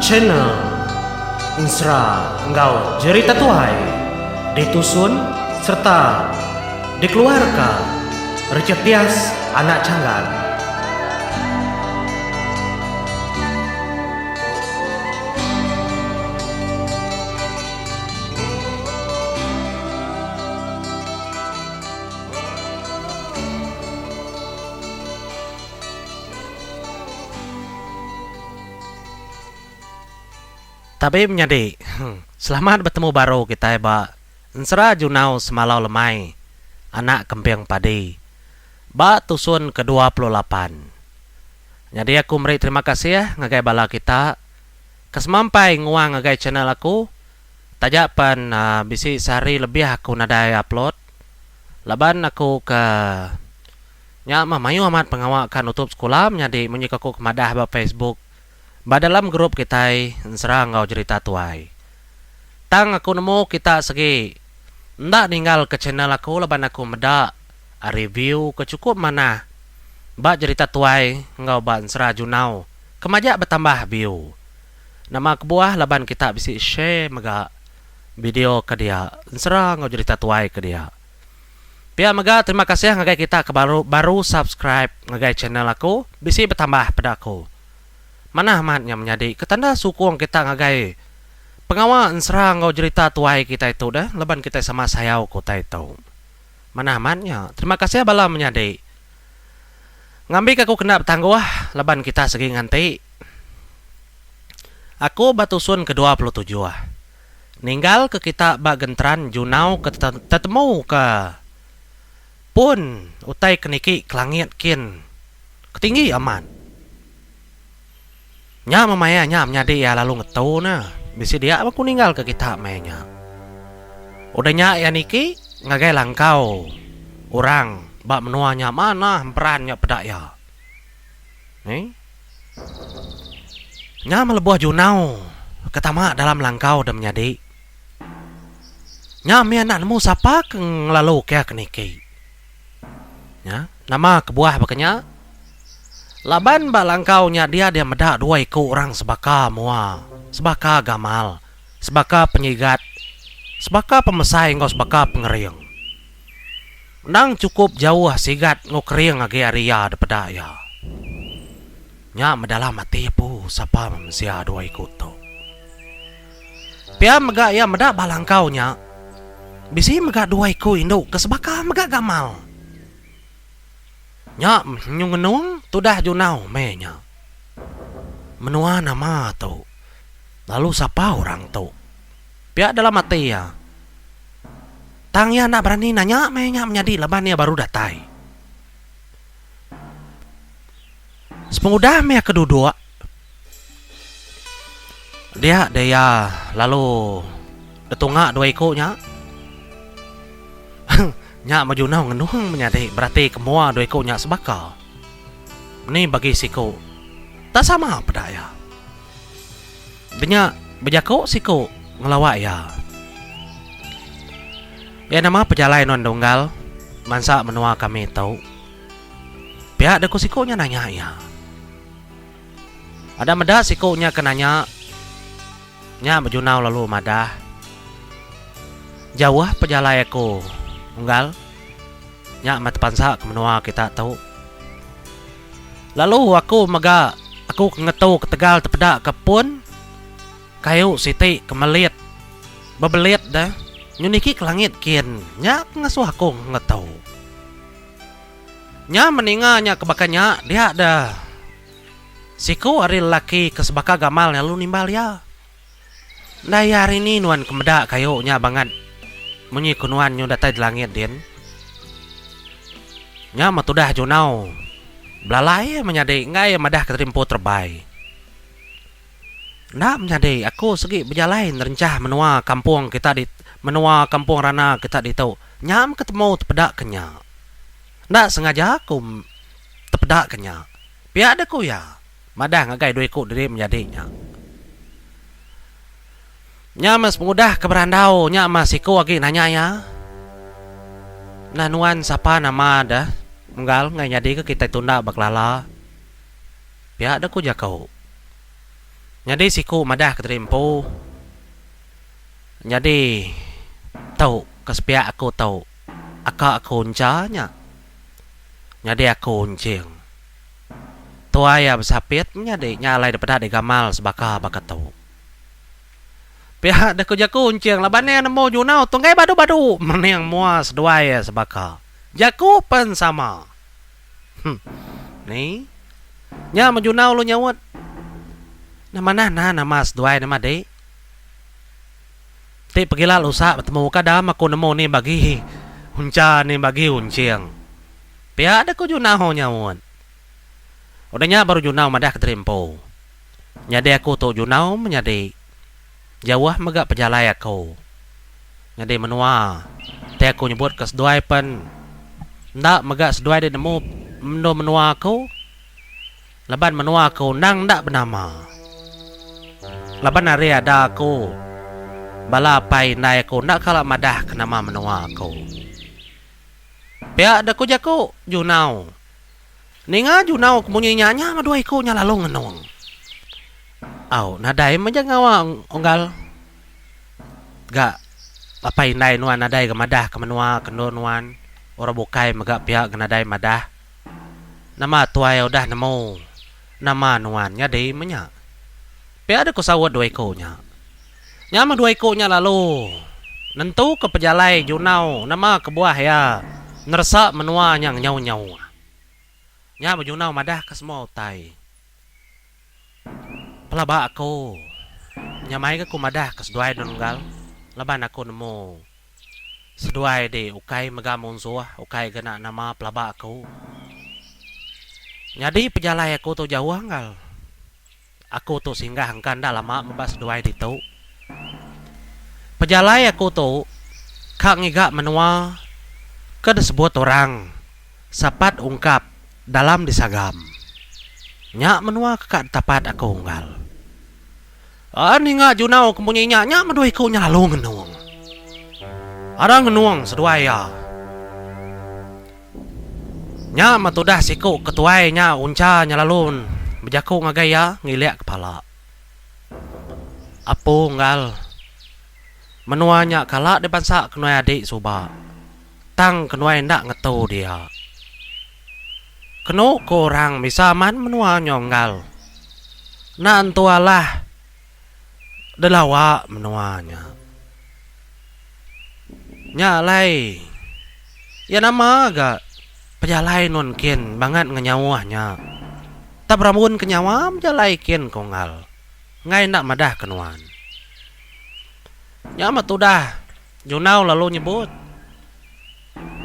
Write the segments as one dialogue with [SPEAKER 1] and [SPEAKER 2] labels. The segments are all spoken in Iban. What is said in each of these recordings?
[SPEAKER 1] Channel Ensera enggau Jerita Tuai ditusun sereta dikeluarka Richard Dias anak Changgan. Tabi menyadi, selamat betemu baru kitai ba Ensera Junau Semalau Lemai Anak Kemping Padi ba tusun ke 28. Nyadi aku meri terima kasih ngagai bala kita ke semampai nguang ngagai channel aku taja pen bisi sehari lebih aku nadai upload laban aku ke Nya mah mayuh amat pengawa ka nutup sekula menyadi munyi ke aku ke madah ba Facebook ba dalam group kitai ensera enggau jerita tuai. Tang aku nemu kita segi enda ninggal ke channel aku laban aku meda review ke chukup manah ba jerita tuai enggau ba ensera junau ke majak betambah view. Nama kebuah laban kita bisi share mega video ke dia ensera enggau jerita tuai ke dia. Pia mega terima kasih ngagai kita ke baru baru subscribe ngagai channel aku bisi betambah peda aku. Manah amat nya menyadi ke tanda sukung kita ngagai pengawa ensera enggau jerita tuai kitai tu deh laban kitai sama sayau ke utai tu. Manah amat nya. Terima kasih bala menyadi. Ngambi ke aku kena betangguh laban kita segi nganti aku ba tusun ke 27. Ninggal ke kita ba genteran junau ke tetemu ke pun utai ke niki ke langit kin ke tinggi amat. Nya meh maya nya menyadi iya lalu ngetu ne bisi dia meh ku ninggal ke kita maya nya. Udah nya iya niki ngagai langkau orang ba menua nya manah emperan nya peda iya. Neh. Nya meh lebuh Junau ke tama dalam langkau da menyadi. Nya mih anak nemu sapa ke ngelalu ke ke niki. Nya, nama kebuah baka nya? Laban ba langkau nya dia dia meda dua iku orang sebaka mua, sebaka gamal, sebaka penyigat, sebaka pemesai enggau sebaka pengering. Endang chukup jauh sigat enggau kering agi ari iya dipeda iya. Nya meh dalam ati empu sapa meh mensia dua iku tu. Pia mega iya meda ba langkau nya bisi mega dua iku indu ke sebaka mega gamal. Nya meh nyu ngenung tudah junau meh nya. Menua nama tu lalu sapa orang tu. Pia dalam ati iya. Tang iya enda berani nanya meh nya menyadi laban iya baru datai. Sepengudah meh ke duduk dia deh iya lalu betunga dua iku nya. Nya meh junau ngenung menyadi berati ke mua dua iku nya sebaka. Ni bagi siku tak sama peda iya. Denya bejaku siku ngelawa iya. Iya nama pejalai nuan Dunggal mansa menua kami tu. Pia deh ku siku nya nanya iya. Ada meda siku nya ke nanya nya bejunau lalu madah, Jauh pejalai aku Unggal. Nya meh tepansa ke menua kita tu. Lalu aku mega aku ke ngetu ketegal tepeda ke pun kayu siti ke melit bebelit deh nyu niki ke langit kin nya ke ngasuh aku ngetu. Nya meninga nya ke baka nya dia deh siku ari lelaki ke sebaka gamal nya lalu nimbal iya. Enda iya hari ni nuan ke meda kayu nya bangat munyi ku nuan nyu datai di langit din. Nya meh tudah Junau belalai menyadi enggai iya madah ke diri empu terebai. Enda menyadi aku segi bejalai nerenchah menua kampung kita di menua kampung rana kita ditu nya meh ke temu tepeda ke nya. Enda sengaja aku tepeda ke nya. Pia deh ku iya. Madah ngagai dua iku diri menyadi nya. Nya meh sepengudah ke berandau nya meh siku agi nanya iya. Nah nuan sapa nama deh menggal enggai nyadi ke kitai tunda bekelala. Pia deh ku jaku. Nyadi siku madah kediri empu nyadi tu ke sepiak aku tu aka aku encha nya. Nyadi aku enching. Tuai iya besapit menyadi nya alai dipeda digamal sebaka baka tu. Pia deh ku jaku Unching laban iya nemu Junau tu enggai badu-badu mening mua seduai iya sebaka. Jaku pen sama. Huh. Ni. Nya meh Junau lu nyaut. Nah manah nah nama seduai ne madi. Ti pegila lusa betemu ka dam aku nemu ni bagi Uncha ni bagi Unching. Pia deh ku Junau nyaut. Udah nya baru Junau madah kediri empu. Nyadi aku tu Junau menyadi jauh mega pejalai aku nyadi menua ti aku nyebut ke seduai pen enda mega seduai di nemu endur menua aku laban menua aku endang enda benama laban ari ada aku bala apai indai aku enda kala madah ke nama menua aku. Pia deh ku jaku Junau. Ninga Junau ke munyi nya nya meh dua iku nya lalu ngenung. Au nadai meh ja ngawa unggal ga apai indai nuan nadai ga madah ke menua ke endur nuan orang bukai mega pia ga nadai madah. Nama tuai udah nemu nama nuan nyadi meh nya. Pia deh ku saut dua iku nya. Nya meh dua iku nya lalu nentuka pejalai Junau nama kebuah iya neresa menua nya ngenyau-nyau. Nya meh Junau madahka semua utai. Pelaba aku, nya mai ga ku madahka seduai dun unggal laban aku nemu seduai di ukai mega munsuh ukai ga enda nama pelaba aku. Nyadi pejalai aku tu jauh unggal. Aku tu singgah engka enda lama meba seduai ditu. Pejalai aku tu ka ngiga menua ke disebut orang Sapat Ungkap dalam Disagam. Nya menua ke ka ditapat aku unggal. Aa ninga Junau ke munyi nya nya meduh iku nya lalu ngenung. Ara ngenung seduai iya. Nya meh tudah siku ketuai nya uncha nya lalu bejaku ngagai iya ngilik kepala. Apu unggal. Menua nya kala dibansa kenuai adi suba. Tang kenuai enda ngetu dia. Kenu ku orang bisa amat menua nya unggal. Enda entu alah delawa menua nya. Nya alai iya nama ga pejalai nun kin bangat ngenyauh nya. Tak berambun ke nyawa bejalai kin ko unggal. Enggai enda madah ke nuan. Nya meh tudah Junau lalu nyebut.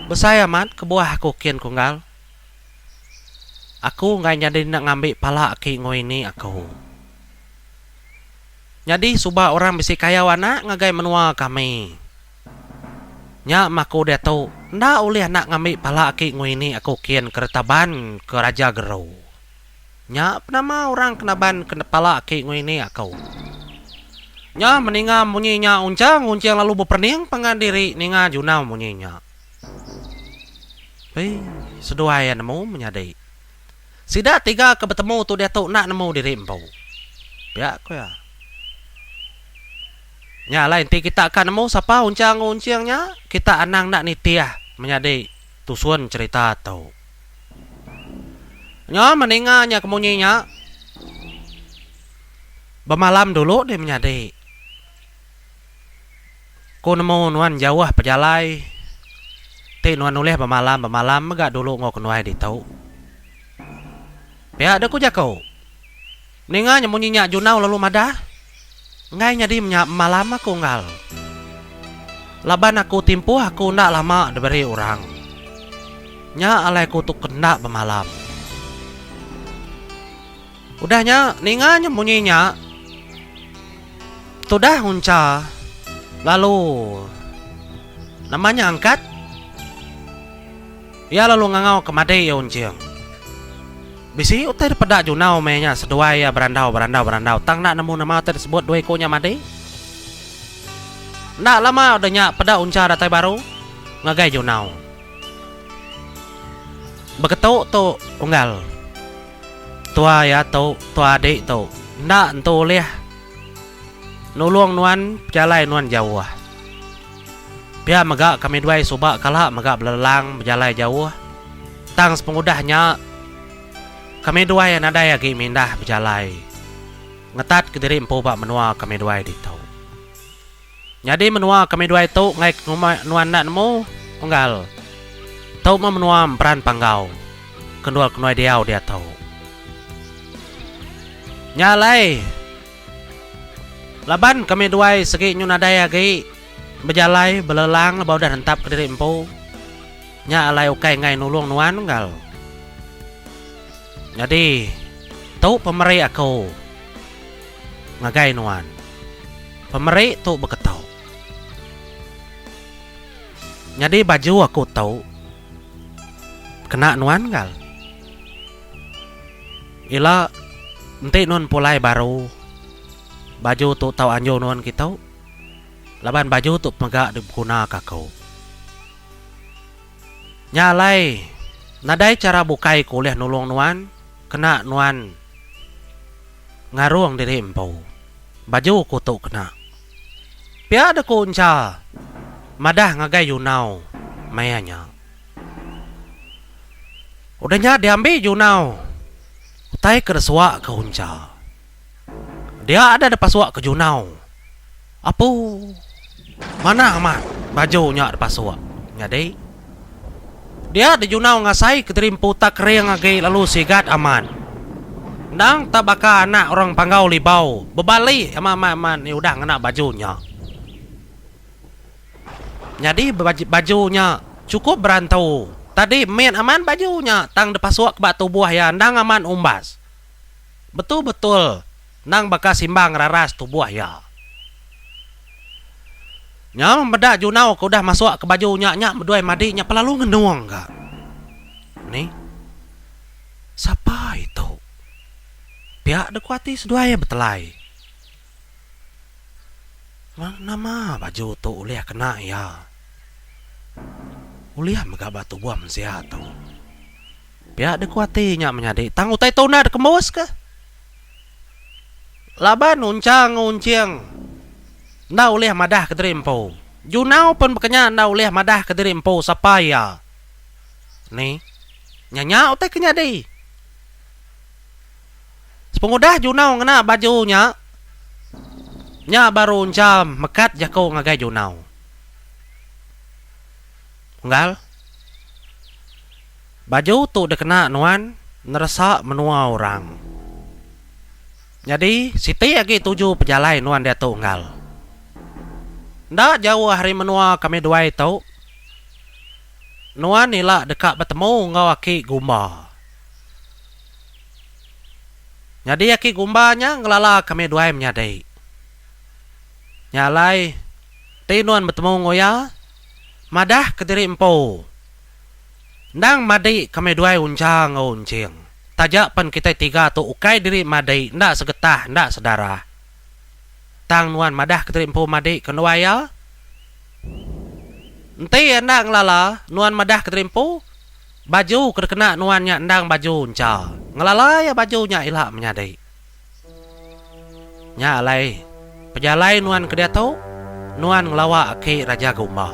[SPEAKER 1] Besai amat kebuah aku kin ko unggal. Aku enggai nyadi enda ngambi pala aki enggau ini aku. Nyadi suba orang bisi kayau anak ngagai menua kami. Nya meh aku diatu enda ulih anak ngambi pala aki enggau ini aku kin ke retaban ke Raja Geru. Nya penama orang ke naban ke pala aki enggau ini aku. Nya meninga munyi nya Unchang Unching lalu beperening pangan diri ninga Junau munyi nya. Pei seduai iya nemu menyadi. Sida tiga ke betemu tu diatu enda nemu diri empu. Pia ku iya. Nya alai enti kita ka nemu sapa unchang enggau unching nya, kita anang enda nitih menyadi tusun cherita tu. Nya meninga nya ke munyi nya bemalam dulu deh menyadi. Ku nemu nuan jauh pejalai ti nuan ulih bemalam bemalam mega dulu enggau kenuai ditu. Pia deh ku jaku. Ninga nya munyi nya Junau lalu madah, Enggai nyadi menya bemalam aku unggal. Laban aku timpuh aku enda lama diberi orang. Nya alai aku tu ke enda bemalam. Udah nya ninga nya munyi nya tudah uncha lalu nama nya angkat iya lalu ngangau ke madi iya unching. Bisi utai dipeda Junau meh nya seduai iya berandau berandau berandau tang enda nemu nama utai disebut dua iku nya madi. Enda lama udah nya peda uncha datai baru ngagai Junau. Beketu tu unggal. Tua iya tu, tua adik tu. Enda entu ulih nulung nuan pejalai nuan jauh. Pia mega kami duai suba kala mega belelang bejalai jauh tang sepengudah nya kami duai nadai agi mindah bejalai ngetat kediri empu ba menua kami duai ditu. Nyadi menua kami duai tu enggai ke ngumbai nuan enda nemu, unggal. Tu meh menua Emperan Panggau ke endur kenuai diau diatu. Nya alai laban kami duai segi nyu nadai agi bejalai belelang lebuh udah nentap kediri empu, nya alai ukai enggai nulung nuan unggal. Nyadi tu pemeri aku. Ngagai nuan. Pemeri tu beketu. Nyadi baju aku tu kena nuan gal. Ila enti nuan pulai baru baju tu tau anjung nuan kitu laban baju tu mega diguna ka aku. Nya alai nadai chara bukai ku ulih nulung nuan kena nuan. Ngarung diri empu. Baju ku tu kena. Pia deh ku Encha madah ngagai Junau maya nya. Udah nya diambi Junau utai ke desuak ke Uncha. Dia ada depasuk ke Junau. Apu. Manah amat baju nya dipasuk. Nyadi, dia dijunau ngasai kediri empu tak kering agi lalu sigat amat. Endang tak baka anak orang Panggau Libau bebali amat amat iya udah ngena baju nya. Nyadi baju nya chukup berantu. Tadi mit amat baju nya tang dipasuk ba tubuh iya endang amat umbas. Betul betul Endang baka simbang raras tubuh iya. Nya meda Junau ke udah masuk ke baju nya nya meduai madi nya pelalu ngenung ga. Ni. Sapa itu? Pia dek ku ati seduai iya betelai. Nama baju tu ulih kena iya. Ulih mega ba tubuh mensia tu. Pia dek ku ati nya menyadi tang utai tu enda dikembus ke. Laban uncha enggau unching enda ulih madah kediri empu. Junau pen bekenya enda ulih madah kediri empu sapa iya. Ni, nya nya utai ke nyadi. Sepengudah Junau ngena baju nya, nya baru uncha mekat jaku ngagai Junau. Unggal. Baju tu dikena nuan neresa menua orang. Nyadi, siti agi tuju pejalai nuan diatu unggal. Enda jauh ari menua kami duai tu, nuan ila deka betemu enggau aki Gumba. Nyadi aki Gumba nya ngelala kami duai menyadi. Nya alai, enti nuan betemu enggau iya, madah kediri empu. Endang madi kami duai uncha enggau unching. Taja pen kitai tiga tu ukai diri madi enda segetah enda sedarah. Tang nuan madah kediri empu madi ke nuai iya. Enti iya enda ngelala nuan madah kediri empu, baju ke dikena nuan nya endang baju uncha. Ngelala iya baju nya ila menyadi. Nya alai, pejalai nuan ke diatu, nuan ngelawa aki Raja Gumba.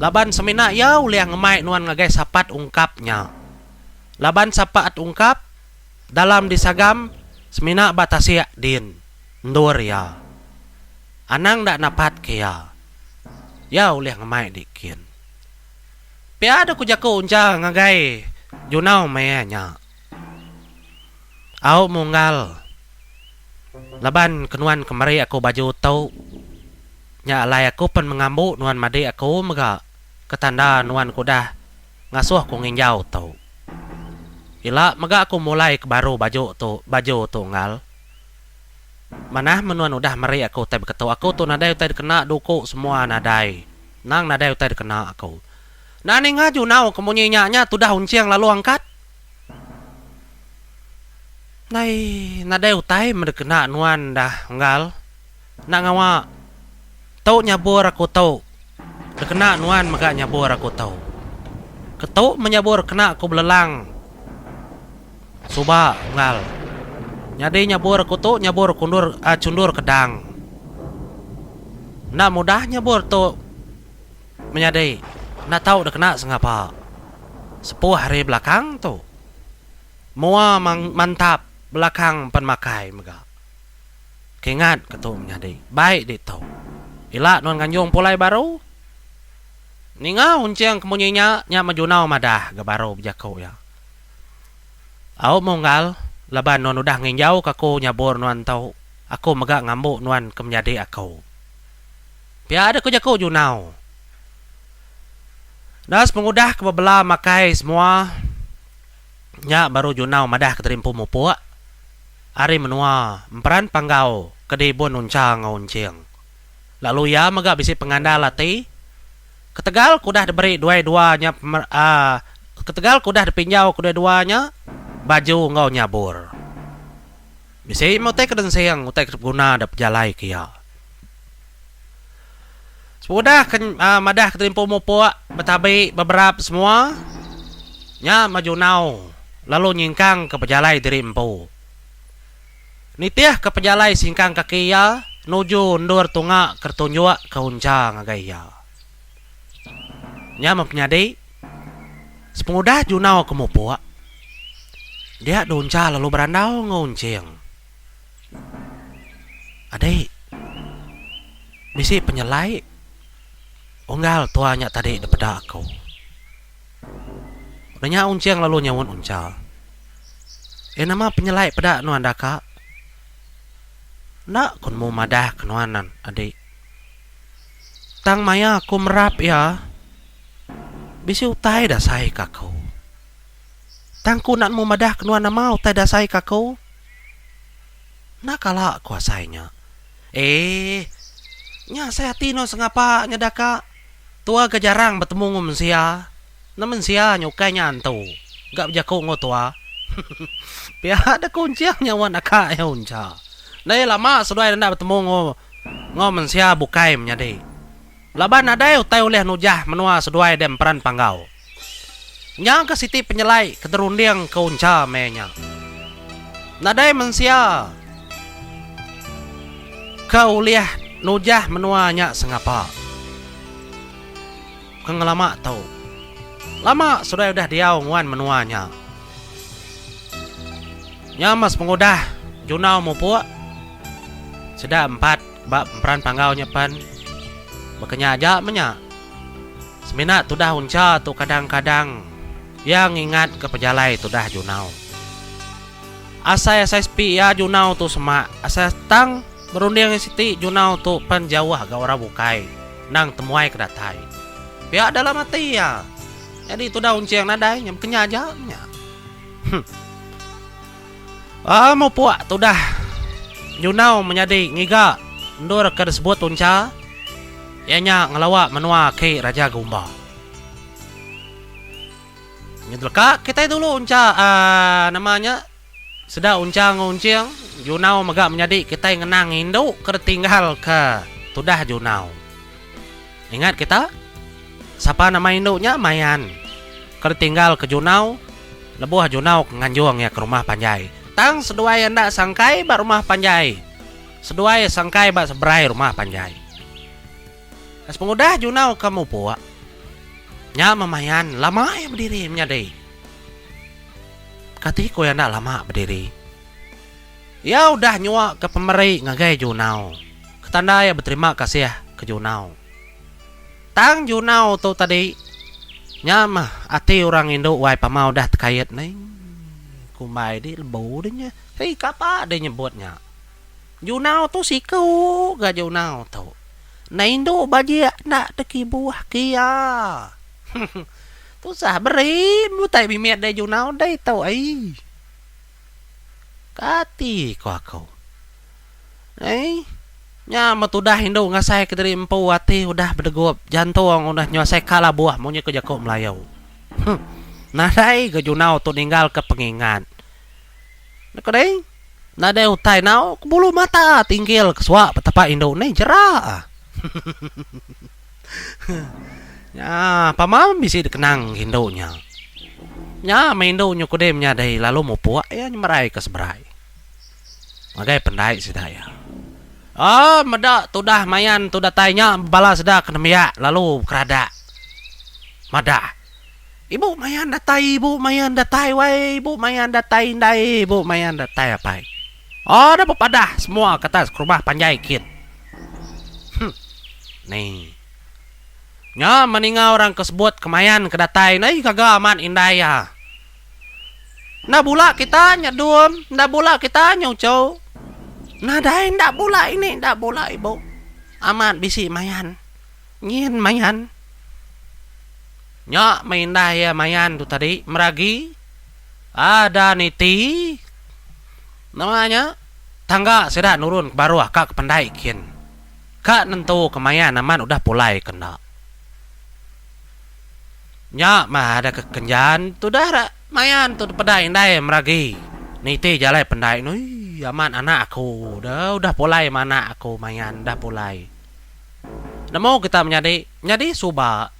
[SPEAKER 1] Laban semina iya ulih ngemai nuan ngagai sapat ungkap nya. Laban sapat ungkap dalam disagam semina ba tasik din endur iya. Anang enda napat ke iya. Iya ulih ngemai di kin. Pia deh ku jaku Uncha ngagai Junau maya nya. Au munggal. Laban ke nuan ke meri aku baju tu, nya alai aku pen mengambu nuan madi aku mega ke tanda nuan ke udah ngasuh ku nginjau tu. Ila mega aku mulai ke baru baju tu baju tu unggal. Manah men nuan udah meri aku utai beketu aku tu nadai utai dikena duku semua nadai. Nang nadai utai dikena aku. Enda ninga junau ke munyi nya nya tudah unching lalu angkat. Ndai nadai utai meda kena nuan dah unggal. Enda ngawa. Tu nyabur aku tu. Dikena nuan mega nyabur aku tu. Ketu meh nyabur kena aku belelang suba unggal. Nyadi nyabur aku tu nyabur kundur chundur kedang. Enda mudah nyabur tu menyadi enda tau dikena sengapa. Sepuh ari belakang tu. Mua mantap belakang pan makai mega. Kingat ke tu menyadi. Bai ditu. Ila nuan nganjung pulai baru. Ninga unching ke munyi nya, nya mejunau madah ga baru bejaku iya. Au munggal, laban nuan udah nginjau ke aku nyabur nuan tu, aku mega ngambu nuan ke menyadi aku. Pia deh ku jaku Junau. Enda sepengudah ke bebela makai semua, nya baru Junau madah ke diri empu mupuk ari menua Emperan Panggau ke diibun Uncha enggau Unching. Lalu iya mega bisi pengandal ati ketegal ke udah diberi duai dua nya ketegal ke udah dipinjau ke duai dua nya baju enggau nyabur. Bisi meh utai ke densing utai ke beguna da pejalai ke iya. Sepengudah ke madah ke terimpu mupuk betabi beberap semua nya Majunau lalu nyingkang ke pejalai diri empu. Nitihka pejalai singkang kaki iya nuju endur tunga ke tunjuk ke uncha ngagai iya. Nya meh penyadi, sepengudah Junau ke mupuk, dia Duncha lalu berandau enggau Unching. Adik, bisi penyelai unggal tua nya tadi dipeda aku. Udah nya Unching lalu nyaut Uncha. Eh nama penyelai peda nuan da ka? Enda ku nemu madah ke nuan adik. Tang maya aku merap iya, bisi utai dasai ka aku. Tang ku enda nemu madah ke nuan nama utai dasai ka aku. Enda kala ku asai nya. Eh, nya asai ati nuan sengapa nya da ka. Tua ga jarang betemu enggau mensia. Enda mensia nya ukai nya antu. Ga bejaku enggau tua. Pia deh kunching nyawa naka iya uncha. Enda iya lama seduai enda betemu enggau enggau mensia bukai menyadi. Laban nadai utai ulih nujah menua seduai deh emperan panggau. Nya ga siti penyelai ke derunding ke uncha meh nya. Nadai mensia ke ulih nujah menua nya sengapa. Ke ngelama tu. Lama seduai udah diau nguan menua nya. Nya meh sepengudah Junau mupuk sida empat ba emperan panggau nya pen baka nya aja meh nya. Semina tudah uncha tu kadang-kadang iya ngingatka pejalai tudah Junau. Asai-asai sepi iya Junau tu semak asai tang berunding iya siti Junau tu pen jauh ga orang bukai endang temuai ke datai. Pia dalam ati iya. Nyadi tudah unching nadai nya bekenya aja nya. Huh. Aa mupuk tudah Junau menyadi ngiga endur ke disebut uncha. Iya nya ngelawa menua aki Raja Gumba. Nyedleka kitai dulu uncha aaa nama nya sida uncha enggau unching Junau mega menyadi kitai ngenang indu ke ditinggal ke tudah Junau. Ingat kita? Sapa nama indu nya Mayan ke ditinggal ke Junau lebuh Junau ke nganjung iya ke rumah panjai. Tang seduai enda sangkai ba rumah panjai. Seduai sangkai ba seberai rumah panjai. Sepengudah Junau ke mupuk, nya memayan lama iya bediri menyadi. Kati ku iya enda lama bediri. Iya udah nyuaka pemeri ngagai Junau ke tanda iya beterima kasih ke Junau. Tang Junau tu tadi nya meh ati orang indu wai pama udah tekait neh. Kumbai di lebu deh nya. Hei kapa deh nyebut nya. Junau tu siku ga Junau tu. Enda indu bajik enda tekibuh ke iya. Tusah beri utai mimit deh Junau deh tu ai. Kati ko aku. Ei nya meh tudah indu ngasai kediri empu ati udah bedegup jantung udah nyuasai ka labuh munyi ko jaku Melayu. Nadai ga Junau tu ninggal ke pengingat. Naka deh. Nadai utai nau ke bulu mata tinggil ke suak petepa indu ni jera. Nya pama bisi dikenang indu nya. Nya meh indu nyu kudi menyadi lalu mupuk iya nyemerai ke seberai. Ngagai pendai sida iya. Aaa meda tudah mayan tu datai nya bala sida ke nembiak lalu bekeradak. Madah. Ibu mayan datai ibu mayan datai wai ibu mayan datai indai ibu mayan datai apai. Aaa dah bepadah semua ke atas ke rumah panjai kin. Huh. Ni. Nya meninga orang ke sebut ke mayan ke datai nai gaga amat indai iya. Enda bula kita nya dum, enda bula kita nya uchu. Nadai enda bula ini enda bula ibu. Amat bisi mayan. Nyin mayan. Nya meh indai iya mayan tu tadi meragi ada niti nama nya tangga sida nurun ke baruh ka ke pendai kin. Ka nentu ke mayan amat udah pulai ke enda. Nya mah ada ke kenjan tudah ra mayan tu peda indai meragi niti jalai pendai nui amat anak aku da udah pulai mah anak aku mayan dah pulai. Nemu kita menyadi nyadi suba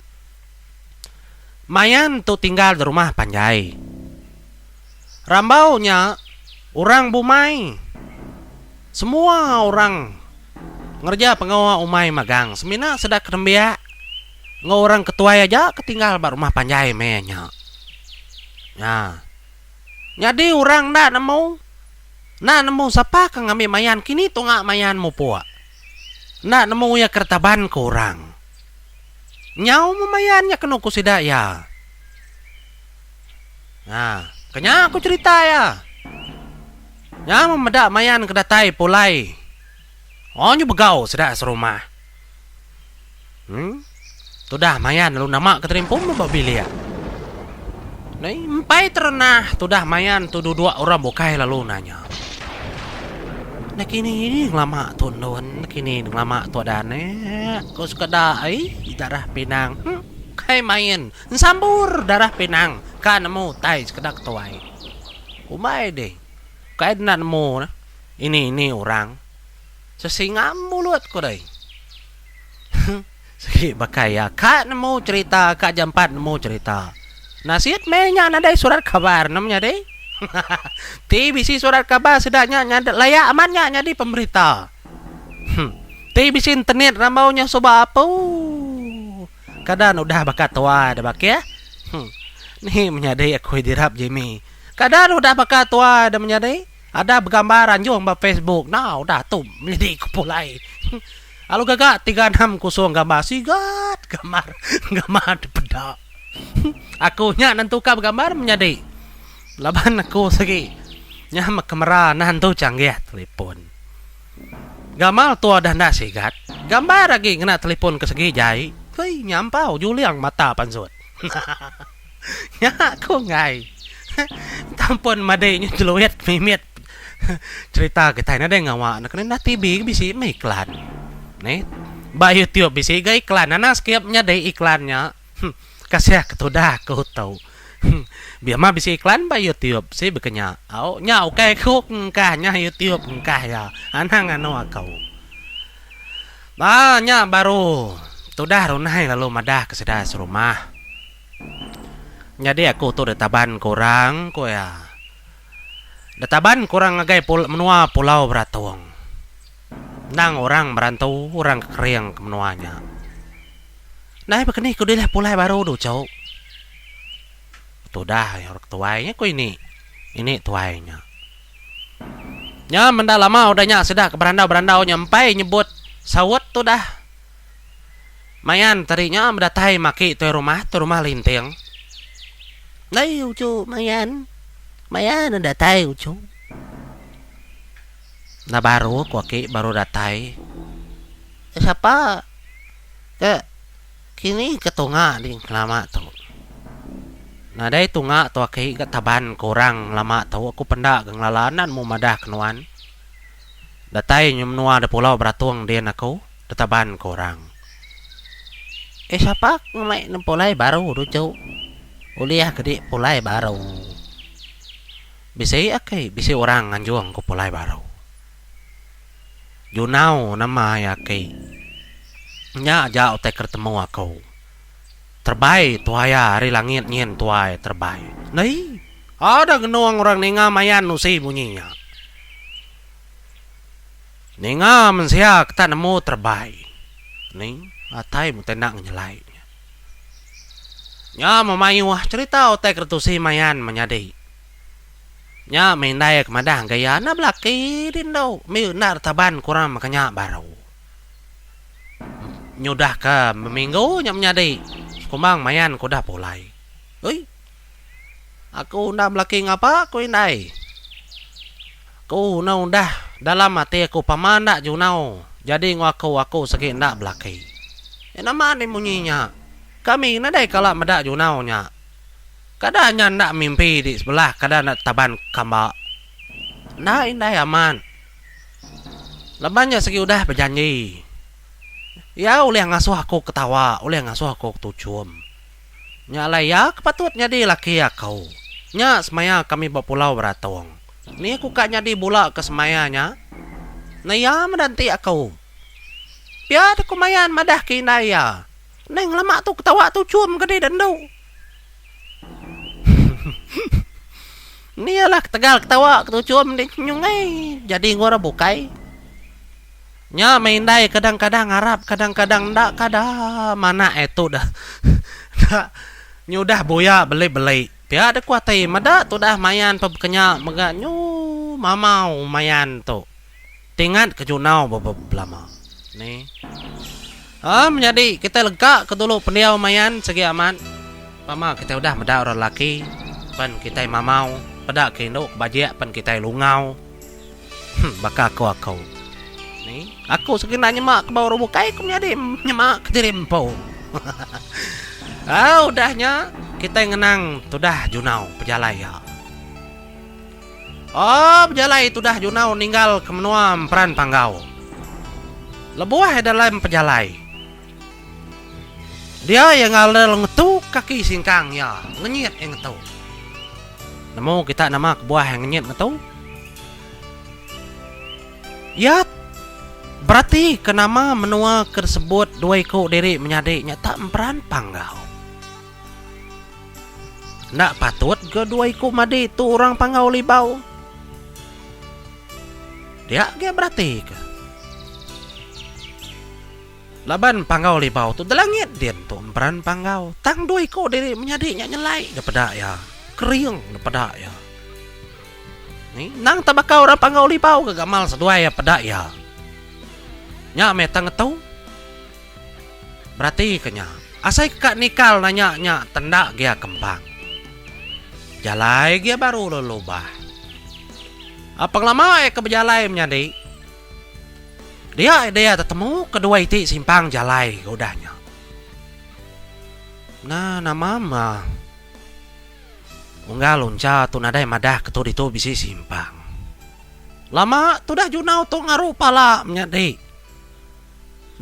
[SPEAKER 1] mayan tu tinggal di rumah panjai. Rambau nya orang bumai semua orang ngereja pengawa umai magang semina sida ke nembiak. Enggau orang ke tuai aja ke tinggal ba rumah panjai meh nya. Nya. Nyadi orang enda nemu. Enda nemu sapa ke ngambi mayan kini tunga mayan mupuk. Enda nemu iya ke retaban ke orang. Nyau meh mayan nya kenu ku sida iya. Nya. Ke nya ku cherita iya. Nya meh meda mayan ke datai pulai. Oh nyu begau sida serumah. Tudah mayan lalu nama ke terimpum ba bilik. Nai empai terenah tudah mayan tu duduk orang bukai lalu nanya. Nai kini ni ngelama tu endun, kini ngelama tu ada anak, ku sekeda ai darah pinang. Huh kai main ensambur darah pinang ka nemu utai sekeda ketuai. Kumbai deh. Kai enda nemu ini ini orang. Sesingam mulut ku deh. Sigi baka iya ka nemu cherita ka jampat nemu cherita. Nasit meh nya nadai surat khabar ne menyadi. Ti bisi surat khabar sida nya layak amat nya nyadi pemberita. Ti bisi internet rambau nya suba apu. Kada ne udah baka tua da bakih. Ni menyadi aku dirap Jimmy. Kada ne udah baka tua da menyadi. Ada begambar anjung ba Facebook nah udah tu menyadi ku pulai. Lalu gaga 360 gambar sigat gambar gambar dipeda. Aku nya nentuka begambar menyadi laban aku sigi nya meh kamera nah entu canggih telefon. Gamal tua dah enda sigat gambar agi ngena telefon ke segi jai. Hei nyampau juling mata pansut. Nya aku enggai. Tampun madi nya jeluit mimit cherita kitai nadai ngawa ne kena TV bisi meh iklan. Neh ba YouTube bisi ga iklan anang skip nyadi iklan nya. Kasih ke tudah aku tu. Bia mah bisi iklan ba YouTube si baka nya. Au nya ukai aku ngengkah nya YouTube ngengkah iya. Anang anu aku. Ba nya baru tudah runai lalu madah ke sida serumah. Nyadi aku tu ditaban ke orang, ku iya. Ditaban ke orang ngagai menua Pulau Beratung. Endang orang berantu, orang ke kering ke menua nya. Ndai baka ni ku dilih pulai baru du chau. Tudah orang ke tuai nya ku ini. Ini tuai nya. Nya menda lama udah nya sida ke berandau-berandau nya empai nyebut saut tudah. Mayan tadi nya bedatai maki tuai rumah, tuai rumah Linting. Ndai uchu Mayan. Mayan ne datai uchu. Enda baru ku aki baru datai. Sapa ke kini ke tunga di ngelama tu. Nadai tunga tu aki ga taban ke orang ngelama tu aku penda ga ngelala enda nemu madah ke nuan. Datai nyu menua da Pulau Beratung din aku. Ditaban ke orang. Eh sapa ke ngemai ne pulai baru tu cu. Ulih ke dik pulai baru. Bisi aki bisi orang nganjung ku pulai baru. Junau nama iya aki. Nya aja utai ke ditemu aku. Terebai tuaya ari langit nyin tuai terebai. Nei. Ada ngenung orang ninga mayan usi munyi nya. Ninga mensia ke tak nemu terebai. Ni atai mutai enda ngenyelai nya. Nya memayuh cherita utai ke ditusi Mayan menyadi. Nya meh indai ke madah ngagai iya enda belaki di endu mih enda ditaban ke orang maka nya baru. Nyudah ke beminggu nya menyadi sekumbang Mayan ke udah pulai. Ui. Aku enda belaki ngapa, ku indai. Ku enda udah dalam ati aku pama enda junau jadi enggau aku, aku sigi enda belaki. Eh nama deh munyi nya. Kami nadai kala meda junau nya. Kada nya enda mimpi di sebelah kada enda taban kamba. Enda indai amat. Laban nya sigi udah bejanji. Iya ulih ngasuh aku ketawa, ulih ngasuh aku ketuchum. Nya alai iya ke patut nyadi laki aku. Nya semaya kami ba Pulau Beratong. Ni aku ka nyadi bula ke semaya nya. Ne iya meda enti aku. Pia deh ku Mayan madah ke indai iya. Neh ngelama tu ketawa tuchum ke dih endu. Ni alah ketegal ketawa ke tuchum dih nyungai jadi enggau orang bukai. Nya meh indai kadang-kadang arap kadang-kadang enda kada manak eh tu dah enda nyudah buya beli-beli. Pia deh ku ati meda tudah mayan pebekenya mega nyu mamau mayan tu. Tingat ke junau belama. Ni. Haa menyadi kitai lega ke dulu pendiau mayan sigi amat. Pama kitai udah meda orang lelaki pen kitai mamau peda ke indu ke bajik pen kitai lungau. Huh baka aku aku. Ni aku sigi enda nyema ke ba orang bukai ku menyadi nyema ke diri empu. Au udah nya kitai ngenang tudah junau pejalai iya. Oh bejalai tudah junau ninggal ke menua Emperan Panggau. Lebuh iya dalam pejalai dia iya ngalil ngetu kaki singkang iya ngenyit iya ngetu. Nemu kita nama kebuah iya ngenyit ngetu? Iya beratika nama menua ke disebut dua iku diri menyadi nya tak Emperan Panggau. Enda patut ga dua iku madi tu orang Panggau Libau. Dia agi beratika. Laban Panggau Libau tu delangit din tu Emperan Panggau tang dua iku diri menyadi nya nyelai ga peda iya. Kering ga peda iya. Ni endang tak baka orang Panggau Libau ga gamal seduai iya peda iya. Nya meh tang ngetu. Berati ke nya. Asai ke ka nikal nanya nya tenda gia kempang. Jalai gia baru lelubah. Pengelama iya ke bejalai menyadi. Dia dia tetemu ke dua iti simpang jalai ke udah nya. Nah nama mah unggal uncha tu nadai madah ke tu ditu bisi simpang. Lama tudah junau tu ngaru pala menyadi.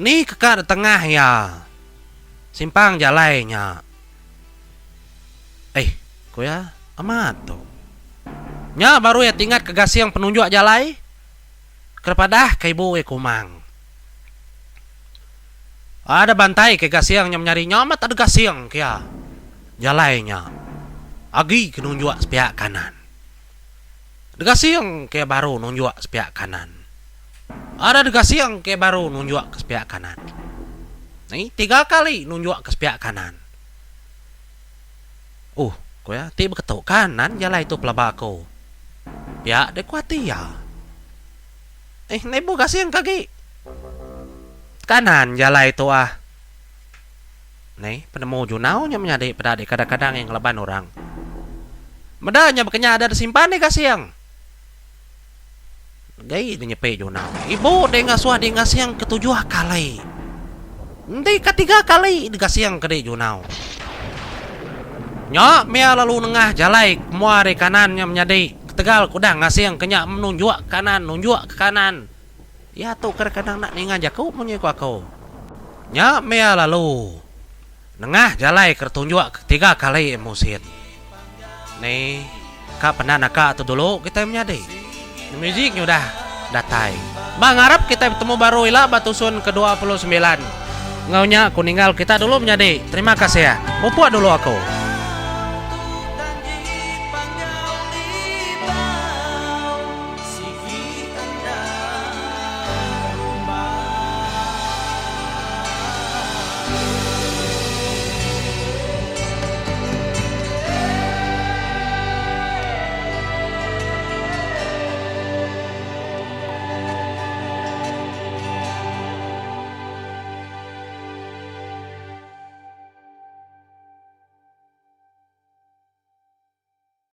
[SPEAKER 1] Ni ke ka ditengah iya simpang jalai nya. Eh, ku iya, amat tu. Nya baru iya tingat ke gasing penunjuk jalai. Ke padah ke ibu iya kumang. Ada bantai ke gasing nya menyadi nya amat ada gasing ke iya. Jalai nya agi ke nunjuk sepiak kanan. Degasing ke iya baru nunjuk sepiak kanan. Ada degasing ke iya baru nunjuk ke sepiak kanan. Ni tiga kali nunjuk ke sepiak kanan. Uh, ku iya, ti beketu kanan jalai tu pelaba aku. Pia deh ku ati iya. Eh, enda ibuh gasing ke agi. Kanan jalai tu ah. Ney, penemu junau nya menyadi peda deh kadang-kadang iya ngelaban orang. Meda nya bekenya ada disimpan deh gasing. Gai deh nyepi junau. Ibu deh ngasuh deh ngasing ketujuh kali. Enti ketiga kali deh gasing ke deh junau. Nya mia lalu nengah jalai ke mua deh kanan nya menyadi ketegal ke udah ngasing ke nya menunjuk ke kanan nunjuk ke kanan. Iya tu kadang-kadang enda ninga jaku munyi ku aku. Nya mia lalu. Nengah jalai ke tunjuk ketiga kali musin ni ka penda naka tu dulu kitai menyadi. Muzik nya udah datai. Ba ngarap kitai betemu baru ila ba tusun ke 29. Enggau nya ku ninggal kita dulu menyadi. Terima kasih. Mupuk dulu aku.